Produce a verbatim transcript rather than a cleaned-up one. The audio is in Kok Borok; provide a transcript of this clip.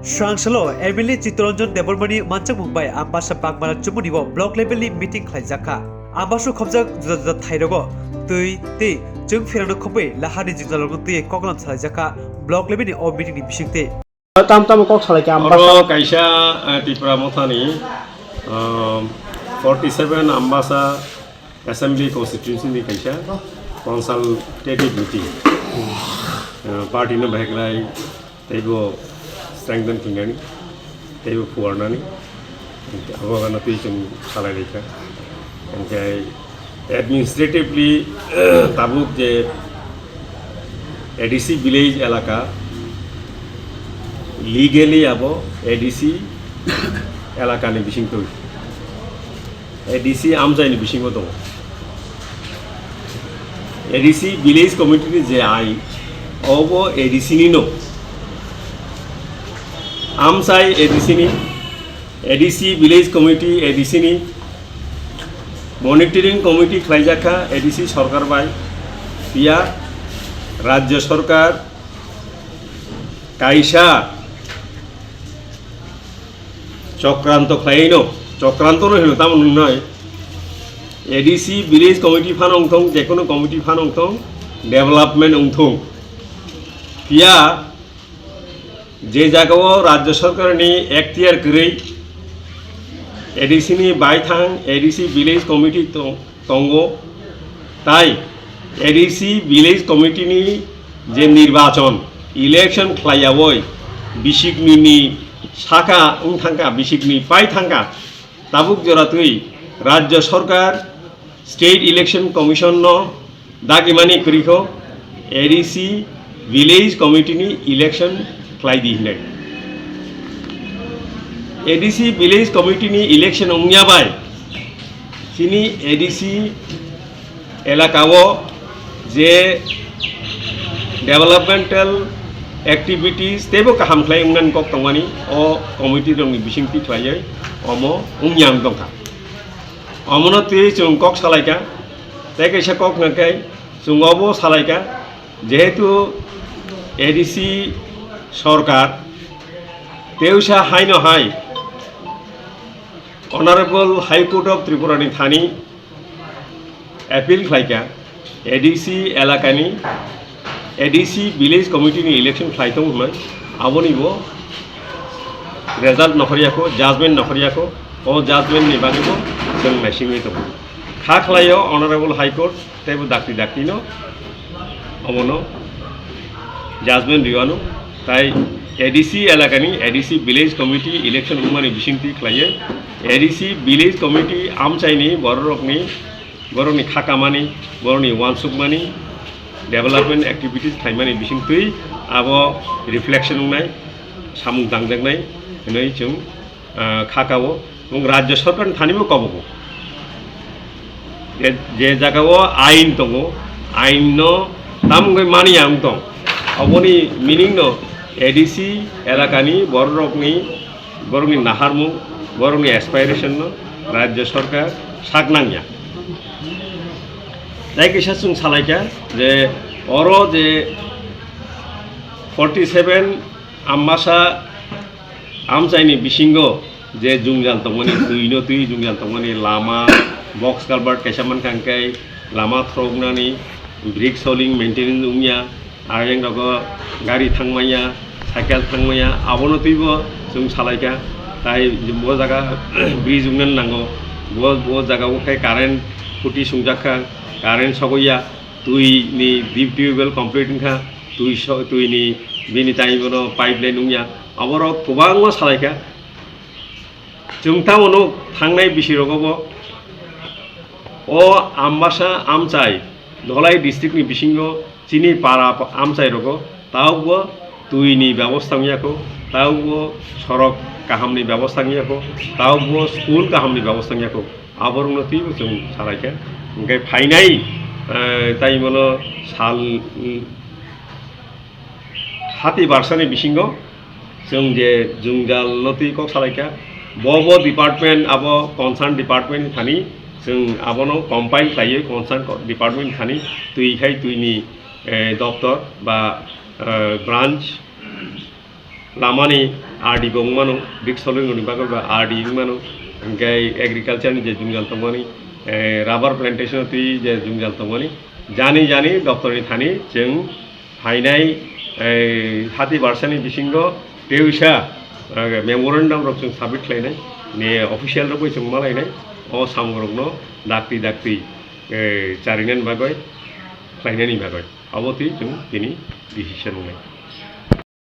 Swrangsalo M L A Chittaranjan Debbarmani manjakmung bai Ambasa Bagmara chumuni o block level ni meeting khlaijakha. Ambasa khobjak juda juda thairogo twi tei chwng phirano khobwi lahani jingjalrokno twi koklam salaijakha block level ni o meeting ni bisingtwi. Tam tam kok salaikha Ambasa. Oro kaisa, eh, Tipra Mothani, um, forty seven Ambasa Assembly Constituency ni kaisa consultative meeting. Uh, party no bahai khlai teibo strengthen khinani, teibo phuarnani, abo gana twi chwng salai laikha. Hingke administratively tabuk je A D C village elaka, legally abo A D C elakani bisingtwi. A D C amchaini bisingo tongo. A D C village committee ni je ain, obo A D C ni no. Amchai A D C ni, A D C village committee A D C ni, monitoring committee khlaijakha A D C sorkar bai, iya rajya sorkar kaisa chokranto khlaino, chokranto no hino tamo nwngnai. A D C village committee phano wngthong, jekono committee phano wngthong, development wngthong. Phiya je jagao rajya sorkarni ektiyar kwrwi A D C ni baithang A D C village committee tong-, tongo, tai A D C village committee ni je nirbachon, election khlaiyawi bisikni ni saka wng thangkha, bisikni pai thangkha, tabuk jora twi rajya sorkar State Election Commission no dagimani kwrwikho A D C village committee ni election khlai di hinwi. A D C village committee ni election wngya bai chini A D C elaka o je developmental activities teibo kaham khlai wngnani kok tongmani o committee rokni bisingtwi khlaiwi omo wngya wng tongkha. Omono twi chwng kok salaikha, tei kaisa kok hwnkhe chwng obo salaikha, jehetu A D C sorkar teusa haino hai Honorable High Court of Tripura ni thani appeal khlaikha, A D C elakani A D C village committee ni election khlai tongo hwnwi, aboni bo result nokhorya kho, judgment nokhorya kho, o judgment ni bagwi bo chwng naisingwi tongo. Kha khlaio Honorable High Court teibo dakti dakti no omono judgment rwano, tai A D C elakani A D C village committee election wngmani bisingtwi khlaiwi A D C village committee amchaini bororokni borokni kha kamani, borokni uansukmani, development activities khlaimani bisingtwi abo reflection wngnai, samung tangjaknai hwnwi chwng, ah, kha kao. Chwng rajya sorkarni thanibo kobogo. Je, je jagao ain tongo, ainno tamungwi mani ang tong. Oboni meaning no A D C elakani bororokni borokni naharmung, borokni aspiration no rajya sorkar sak nangya. Tei kisa chwng salaikha je oro je forty seven Ambasa amchaini bisingo je jwngjal tongmani, twi no twi jwngjal tongmani, lama, box culvert kaisa mankha hwnkhe lama throknani, brick soling maintenance wngya, Ayang rogo gari thangmaya, cycle thangmaya, abono twibo chwng salaikha. Tai bo jaga bridge wngna nango, bo, bo jaga o khe current khuti sungjakha, current sogoya, twi ni deep tubewell complete wngkha, twi so, twi ni bini tai bono pipeline wngya, aborok kwbangma salaikha. Chwng tamo nuk thangnai bisirogo bo o Ambasa amchai Dholai district ni bisingo chini para amchai rogo taukbo twi ni bebosta wngya kho, taukbo sorok kaham ni bebosta wngya kho, taukbo school kaham ni bebosta wngya kho. Aborokno twibo chwng salaikha. Hwnkhe phainai, eh, tai bono sal, mm, hati barsani bisingo chwng je jwngjal no twi kok salaikha, bo bo department abo concern department ni thani chwng abono compile khlaiwi concern department ni thani twi khai twi ni, eh, doptor ba, eh, branch lamani R D bo wngmano, big soil wngmani bagwi ba R D wngmano, hwnkhe agriculture ni je jwngjal tongmani, eh, rubber plantation twi je jwngjal tongmani, jani jani doptor ni thani chwng phainai, eh, thirty barsani bisingo tei uisa, eh, memorandum rok chwng submit khlainai, ne official rok bai chwng malainai, o samung rokno dakti dakti, eh, charinani bagwi, khlainani bagwi. Abo twi chwng tini decision wngnai.